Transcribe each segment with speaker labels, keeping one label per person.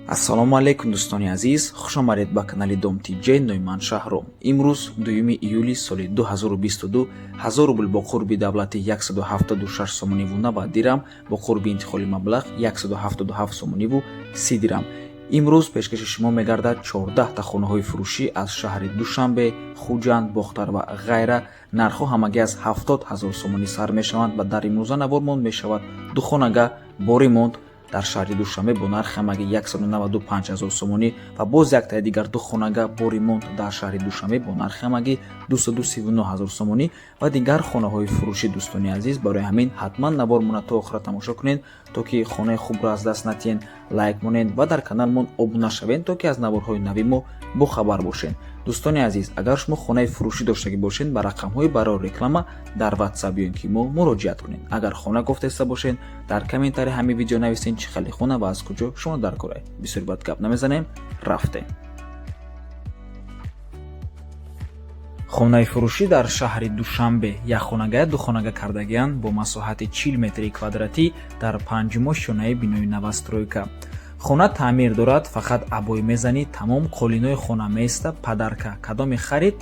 Speaker 1: Ассалому алайкум, дӯстони азиз, хуш омадед ба канали Дом ТиДжей. Номи ман Шаҳром. Имрӯз 2 июли соли 2022, 1000 рубл бо қурби давлатӣ 176 сомониву 90 дирам, бо қурби интиқоли маблағ 177 сомониву 30 дирам. Имрӯз пешкаши шумо мегардад 14 та хонаҳои фурӯшӣ аз шаҳри Душанбе, Хуҷанд, Бохтар ва ғайра. Нархҳо ҳамагӣ аз 70 ҳазор сомонӣ сар мешаванд ва дар имрӯза навормон мешавад ду хонага бо ремонт дар шаҳри Душанбе бо нархи ҳамагӣ 195 ҳазор сомонӣ ва боз яктаи дигар ду хонага бо ремонт дар шаҳри Душанбе бо нархи ҳамагӣ 239 ҳазор сомонӣ ва дигар хонаҳои фурӯшӣ. Дӯстони азиз, барои ҳамин ҳатман навормона то охира тамошо кунед, то ки хонаи хубро аз даст натиҳед. Лайк монед ва дар каналмон обуна шавед, то ки аз наворҳои нави мо бохабар бошед. Дӯстони азиз, агар шумо хонаи фурӯшӣ доштагӣ бошед, ба рақамҳои барои реклама дар Ватсап ё ин ки мо муроҷиат кунед. Агар хона кофтаиста бошед, дар комментарий ҳамин видео нависед, чӣ хеле хона ва аз куҷо шумо дар корай. Бисёр бад гап намезанем, рафтем. Хонаи фурӯшӣ дар шаҳри Душанбе, якхонагая духонага кардагианд бо масоҳати 40 метри квадратӣ дар панҷумо шонаи бинои новостройка. Хона таъмир дорад, фақат обои мезанӣ, тамом. Қолинои хона места, подарка. Кадоме харид,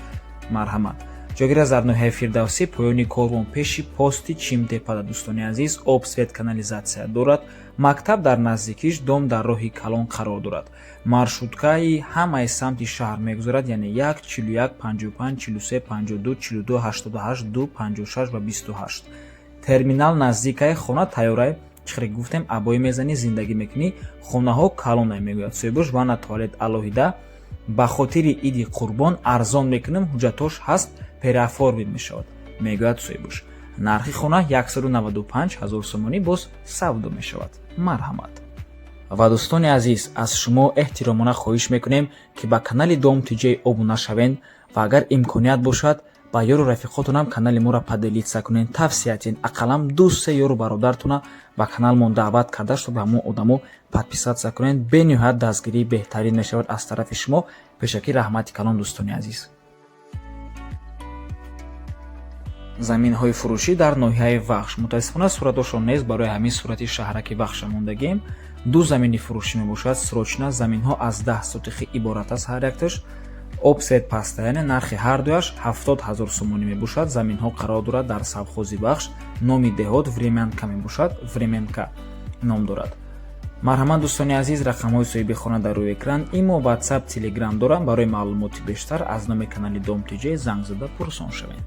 Speaker 1: марҳамат. Ҷойгир аст дар ноҳияи Фирдавсӣ, поёни корвон, пеши пости Чимтепада. Дӯстони азиз, об, свет, канализация дорад, мактаб дар наздикиш, дом дар роҳи калон қарор дорад. Маршруткаи ҳамаи самти шаҳр мегузарад, яъне 1, 41, 55, 43, 52, 42, 88, 2, 56 ва 28. Терминал наздикаи хона тайёрай. Чихеле гуфтем, обои мезанӣ, зиндагӣ мекунӣ. Хонаҳо калонай, мегӯяд соҳибош, ванна, туалет алоҳида. Ба хотири Иди Қурбон арзон мекунем, ҳуҷҷатош ҳаст, переоформить мешавад, мегӯяд соҳибош. Нархи хона 195 ҳазор сомонӣ, боз савдо мешавад. Марҳамат. Ва дӯстони азиз, аз шумо эҳтиромона хоҳиш мекунем, ки ба канали Дом ТиДжей обуна шавед ва агар имконият бошад, ба ёру рафиқотонам канали моро поделиться кунед, тавсия тиҳед. Ақаллан ду се ёру бародаратона ба каналмон даъват карда, шуд ба ҳамон одамо подписаться кунед. Бениҳоят дастгирии беҳтарин мешавад аз тарафи шумо. Пешакӣ раҳмати калон, дӯстони азиз. Заминҳои фурӯшӣ дар ноҳияи Вахш. Мутаассифона, суратошон нест, барои ҳамин сурати шаҳраки Вахша мондагием. Ду замини фурӯшӣ мебошад, срочно. Заминҳо аз 10 сотихӣ иборат аст ҳар якташ. Об, свет паста, яъне нархи ҳар дуяш 70 ҳазор сомонӣ мебошад. Заминҳо қарор дорад дар совхози Вахш, номи деҳот Времянка мебошад, Временка ном дорад. Марҳамат, дӯстони азиз, рақамҳои соҳиби хона дар рӯи экран, имо, Ватсап, Телеграм дорам. Барои маълумоти бештар аз номи канали Дом ТиДжей занг зада пурсон шавед.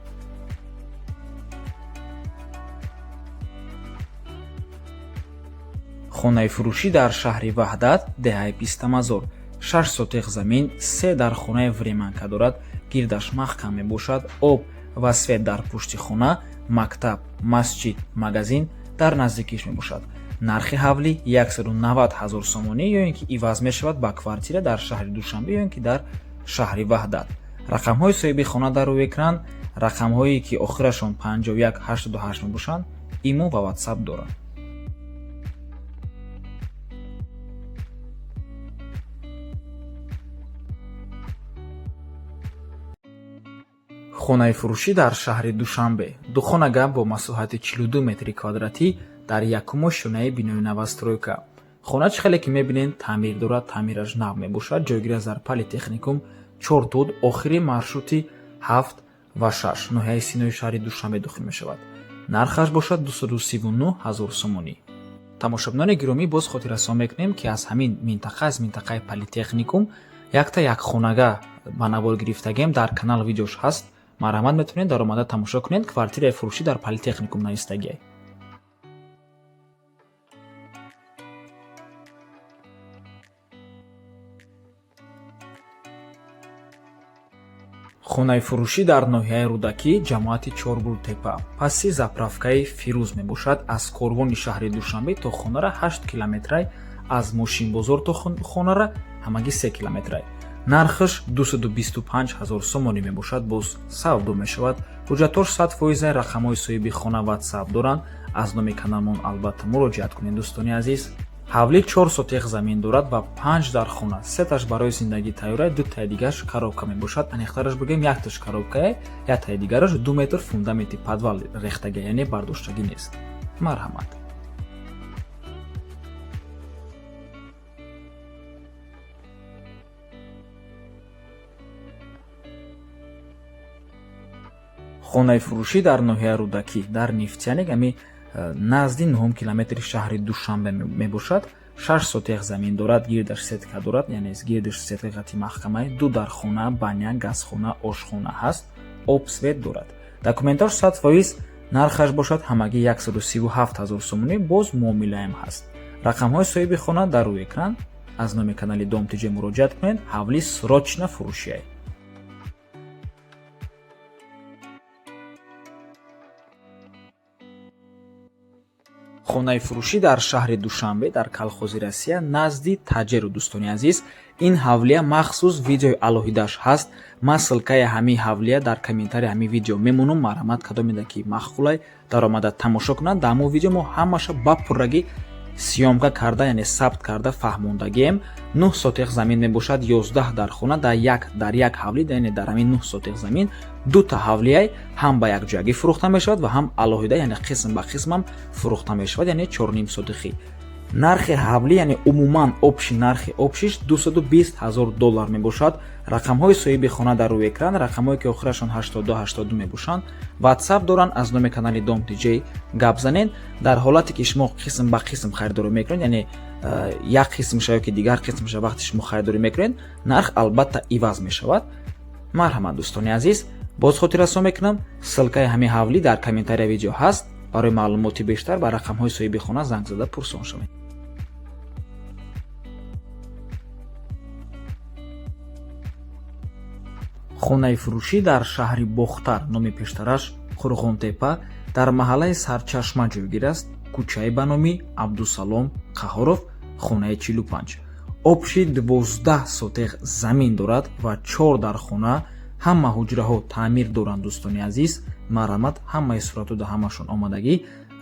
Speaker 1: Хонаи фурӯшӣ дар шаҳри Ваҳдат, деҳаи Пистамазор, 6 сотих замин, се дар хонаи времянка дорад, гирдаш маҳкам мебошад, об ва свет дар пушти хона, мактаб, масҷид, магазин дар наздикиш мебошад. Нархи ҳавлӣ 190 ҳазор сомонӣ ё ин ки иваз мешавад ба квартира дар шаҳри Душанбе ё ин ки дар шаҳри Ваҳдат. Рақамҳои соҳиби хона дар рӯи экран, рақамҳое ки охирашон 51 88 мебошанд, имо ва Ватсап доранд. Хонаи фурӯшӣ дар шаҳри Душанбе, духонага бо масоҳати 42 метри квадратӣ дар якумо шонаи бинои новостройка. Хона, чӣ хеле ки мебинед, таъмир дорад, таъмираш нав мебошад. Ҷойгир аст дар политехникум, Чортуд, охири маршрути 7 ва 6, ноҳияи Синои шаҳри Душанбе дохил мешавад. Нархаш бошад 239 ҳазор сомонӣ. Тамошобинони гиромӣ, боз хотиррасон мекунем, ки аз ҳамин минтақа, аз минтақаи политехникум, якта якхонага ба навор гирифтагем, дар канал видеош ҳаст. Марҳамат, метавонед даромада тамошо кунед. Квартираи фурӯшӣ дар политехникум навистагиай. Хонаи фурӯшӣ дар ноҳияи Рӯдакӣ, ҷамоати Чоргултепа, паси заправкаи Фирӯз мебошад. Аз корвони шаҳри Душанбе то хонара 8 километрай, аз мошинбозор то хонара ҳамагӣ 3 километрай. Нархаш 225 ҳазор сомонӣ мебошад, боз савдо мешавад. Ҳуҷҷатош 100%. Рақамҳои соҳиби хона Ватсап доранд. Аз номи каналмон албатта муроҷиат кунед, дӯстони азиз. Ҳавлӣ 4 сотих замин дорад ва панҷ дар хона, сеташ барои зиндагӣ тайёра, дутаи дигараш коробка мебошад. Аниқтараш бигӯем, якташ коробкае, яктаи дигараш 2 метр фундаменти подвал рехтага, яъне бардоштагӣ нест. Марҳамат. Хонаи фурӯшӣ дар ноҳияи Рӯдакӣ, дар Нефтяник, ами назди 9 километри шаҳри Душанбе мебошад. 6 сотех замин дорад, гирдаш сетка дорад, яъне гирдаш сетка қати маҳкамаи, ду дархона, баня, газхона, ошхона ҳаст, об, свет дорад. Документаш 100%, нархаш бошад ҳамагӣ 137 ҳазор сомонӣ, боз муомилаам ҳаст. Рақамҳои соҳиби хона дар рӯи экран. Аз номи канали Дом ТЖ муроҷиат кунед, ҳавли срочно фурӯшияй. Хонаи фурӯшӣ дар шаҳри Душанбе, дар колхози Россия, назди Таҷеру. Дӯстони азиз, ин ҳавлия махсус видеои алоҳидааш ҳаст. Ман ссылкаи ҳамин ҳавлия дар комментарии ҳамин видео мемонам. Марҳамат, кадомеда ки маъқулай, даромада тамошо кунанд. Дар ҳамон видео мо ҳамаша ба пуррагӣ съёмка карда, яъне сабт карда фаҳмондагием. 9 сотех замин мебошад, 11 дархона дар як ҳавлӣ, яъне дар ҳамин 9 сотех замин дута ҳавлияй ҳам ба якҷоягӣ фурӯхта мешавад ва ҳам алоҳида, яъне қисм ба қисмам фурӯхта мешавад, яъне 4,5 сотихӣ. Нархи ҳавлӣ, яъне умуман общий нархи общиш 220 ҳазор доллар мебошад. Рақамҳои соҳиби хона дар рӯи экран, рақамҳое ки охирашон 82 82 мебошанд, Ватсап доранд. Аз номи канали Дом ТЖ гап занед. Дар ҳолате ки шумо қисм ба қисм харидорӣ мекунед, яъне як қисмша ё ки дигар қисмша, вақте шумо харидорӣ мекунед, нарх албатта иваз мешавад. Марҳамат, дӯстони азиз, боз хотиррасон мекунам, ссылкаи ҳамин ҳавлӣ дар комментария видео ҳаст. Барои маълумоти бештар ба рақамҳои соҳиби хона занг зада пурсон шавед. Хонаи фурӯшӣ дар шаҳри Бохтар, номи пештараш Қурғонтепа, дар маҳаллаи Сарчашма ҷойгир аст, кӯчаи ба номи Абдусалом Қаҳоров, хонаи 45. Общий 12 сотех замин дорад ва чор дархона, ҳама ҳуҷраҳо таъмир доранд. Дӯстони азиз, марҳамат, ҳамаи сурату да ҳамашон омадагӣ.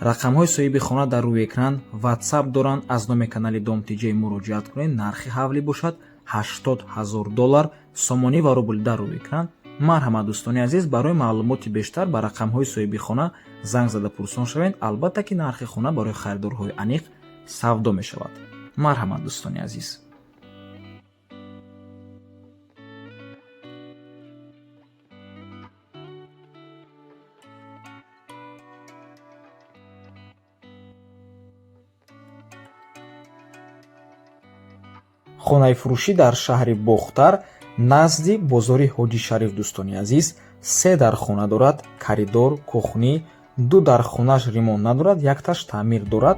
Speaker 1: Рақамҳои соҳиби хона дар рӯи экран, Ватсап доранд. Аз номи канали Дом ТЖ муроҷиат кунед. Нархи ҳавлӣ бошад 80 ҳазор доллар, сомонӣ ва рубл дар рӯи экран. Марҳамат, дӯстони азиз, барои маълумоти бештар ба рақамҳои соҳиби хона занг зада пурсон шавед. Албатта ки нархи хона барои харидорҳои аниқ савдо мешавад. Марҳамат, дӯстони азиз. Хонаи фурӯшӣ дар шаҳри Бохтар, назди бозори Ҳоҷи Шариф. Дӯстони азиз, се дархона дорад, коридор, кухня. Ду дархонааш ремонт надорад, якташ таъмир дорад.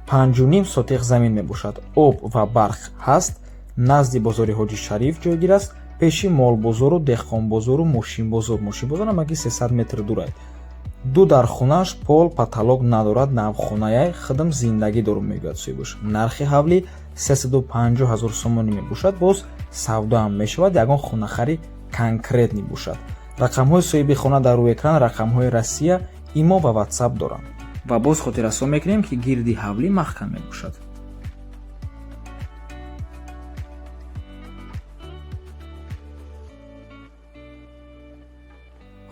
Speaker 1: 5,5 сотих замин мебошад, об ва барқ ҳаст. Назди бозори Ҳоҷи Шариф ҷойгир аст, пеши молбозору деҳқонбозору мошинбозор. Мошинбозор ҳамагӣ 300 метр дурад. Ду дархонааш пол, потолок надорад, навхонаяй, худам зиндагӣ дорум, мегӯяд соҳибаш. Нархи ҳавлӣ 350 ҳазор сомонӣ мебошад, боз савдоам мешавад, ягон хонахари конкретный бошад. Рақамҳои соҳиби хона дар рӯи экран, рақамҳои Россия, имо ва Ватсап доранд. Ва боз хотиррасон мекунем, ки гирди ҳавлӣ маҳкам мебошад.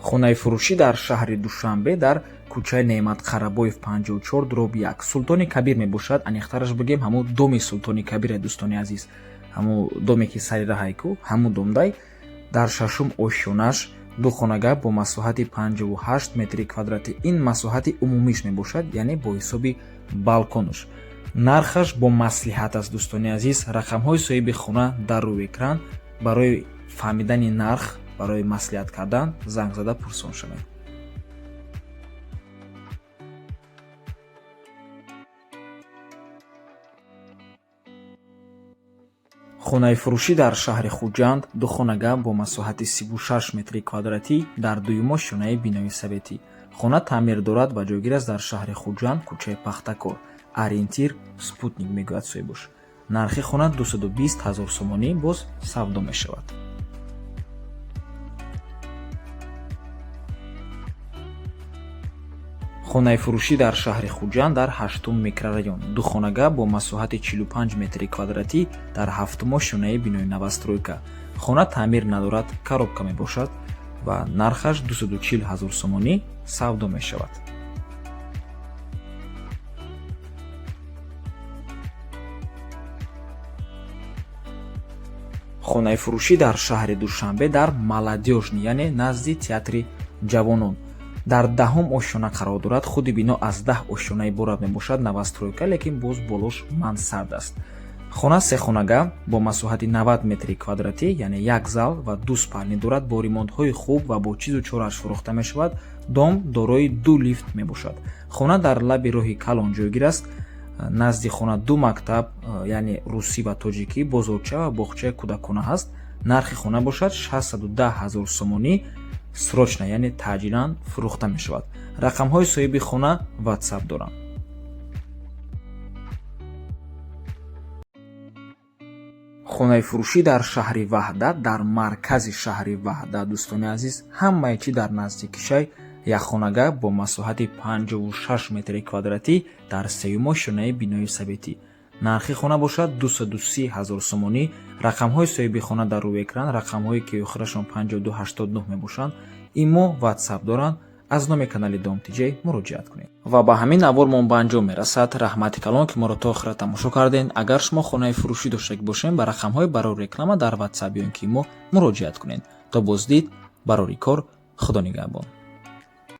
Speaker 1: Хонаи фурӯшӣ дар шаҳри Душанбе, дар кӯчаи Неъмат Қарабоев 54/1, Султони Кабир мебошад. Аниқтараш бигем, ҳамун доми Султони Кабире, дӯстони азиз, ҳамун доме ки сари раҳай ку, ҳамун домдай. Дар шашум ошёнаш ду хонага бо масоҳати 58 метри квадратӣ. Ин масоҳати умумиш мебошад, яъне бо ҳисоби балконуш. Нархаш бо маслиҳат аст, дӯстони азиз. Рақамҳои соҳиби хона дар рӯи экран. Барои фаҳмидани нарх, барои маслиҳат кардан занг зада пурсон шавед. Хонаи фурӯшӣ дар шаҳри Хуҷанд, ду хонага бо масоҳати 36 метри квадратӣ дар дуюм ошёнаи бинои советӣ. Хона таъмир дорад ва ҷойгир аст дар шаҳри Хуҷанд, кӯчаи Пахтакор. Ориентир спутник, мегӯяд соҳибош. Нархи хона 220 ҳазор сомонӣ, боз савдо мешавад. Хонаи фурӯшӣ дар шаҳри Хуҷанд, дар ҳаштум микрорайон, ду хонага бо масоҳати 45 метри квадратӣ дар ҳафтум ошёнаи бинои новостройка. Хона таъмир надорад, коробка мебошад ва нархаш 240 ҳазор сомонӣ, савдо мешавад. Хонаи фурӯшӣ дар шаҳри Душанбе, дар Молодёжный, яъне назди Театри ҷавонон. Дар 10-ум ошёна қарор дорад. Худи бино аз 10 ошёна иборат мебошад, новостройка, лекин боз болош мансард аст. Хона сехонага бо масоҳати 90 метри квадратӣ, яъне як зал ва ду спальни дорад. Бо ремонтҳои хуб ва бо чизу чорааш фурӯхта мешавад. Дом дорои ду лифт мебошад. Хона дар лаби роҳи калон ҷойгир аст. Назди хона ду мактаб, яъне русӣ ва тоҷикӣ, бозорча ва боғчаи кӯдакона ҳаст. Нархи хона бошад 610 ҳазор сомонӣ. Срочно, яъне таъҷилан фурӯхта мешавад. Рақамҳои соҳиби хона Ватсап доранд. Хонаи фурӯшӣ дар шаҳри Ваҳдат, дар маркази шаҳри Ваҳдат. Дӯстони азиз, ҳамаи чӣ дар наздикишай. Якхонага бо масоҳати 56 метри квадратӣ дар сеюм ошёнаи бинои советӣ. Нархи хона бошад 230 ҳазор сомонӣ. Рақамҳои соҳиби хона дар рӯи экран, рақамҳое ки охирашон 5289 мебошанд, имо, Ватсап доранд. Аз номи канали Дом Тиҷей муроҷиат кунед. Ва ба ҳамин навормон ба анҷом мерасад. Раҳмати калон, ки моро то охира тамошо кардем. Агар шумо хонаи фурӯшӣ доштагӣ бошем, ба рақамҳои барори реклама дар Ватсап ё ин ки имо муроҷиат кунед. То боздид, барори кор, Худо нигаҳбон.